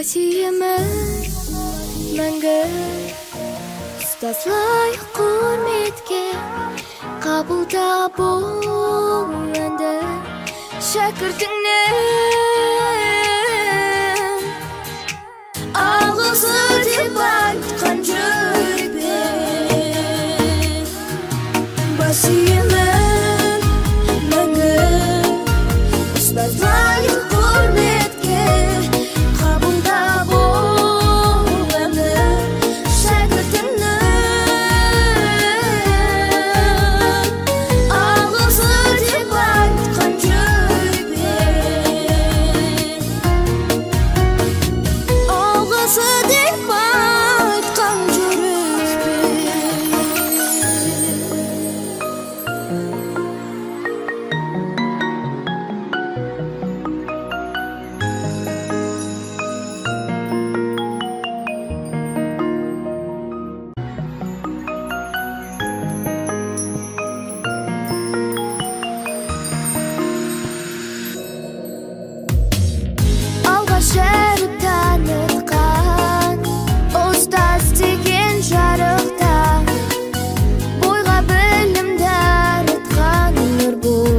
Бас иемін мәңгі, ұстаз лайық құрметке, қабылда бұл әнді шәкіртіңнен. Алғысы деп айтқан жүрекпен, бас иемін мәңгі, ұстаз лайық құрметке, қабылда бұл әнді шәкіртіңнің. Алғысы деп айтқан жүрекпен, алғысы деп айтқан жүрекпен. Алғаш әріп танытқан ұстаз деген жарықта, бойға білім дарытқан нұр бұл.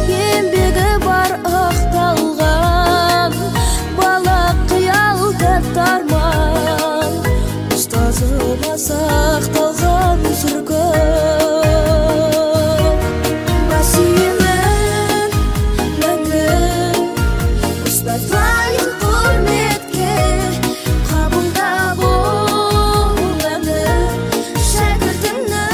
Еңбегі бар ақталған, бала қиял тәтті арман, ұстазыма сақталған сыр көп. Бас иемін мәңгі, ұстаз лайық құрметке, қабылда бұл әнді шәкіртіңнің.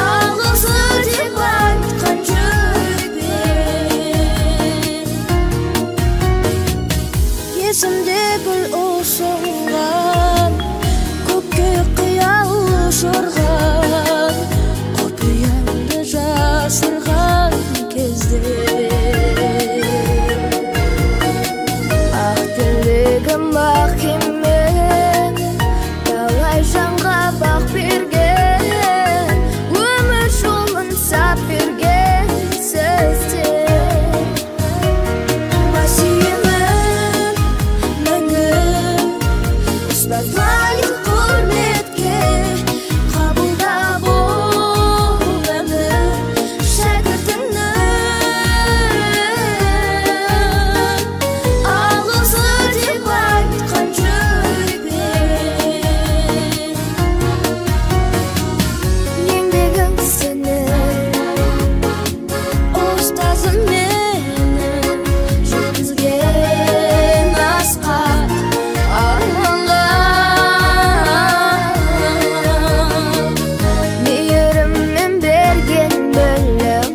Алғысы деп айтқан жүрекпен. Есімде гүл ұсынған, көкке қиял ұшырған, құпиямды жасырған кезде. Ақ тілегім ақ кеме, талай жанға бақ берген, өмір жолын сап берген сізден. Бас иемін мәңгі, ұстаз лайық құрметке, қабылда бұл әнді шәкіртіңнің. Алғысы деп айтқан жүрекпен. Еңбегің сенің, ұстазым менің, жеткізген асқақ арманға. Мейіріммен берген білімін,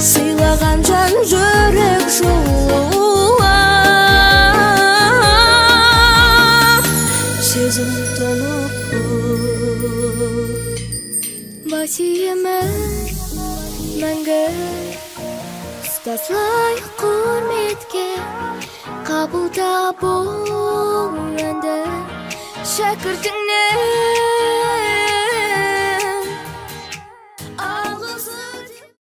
сыйлаған жан жүрек жылуын, сезім тұнық. Бас иемін мәңгі, ұстаз лайық құрметке, қабылда бұл әнді шәкіртіңнен.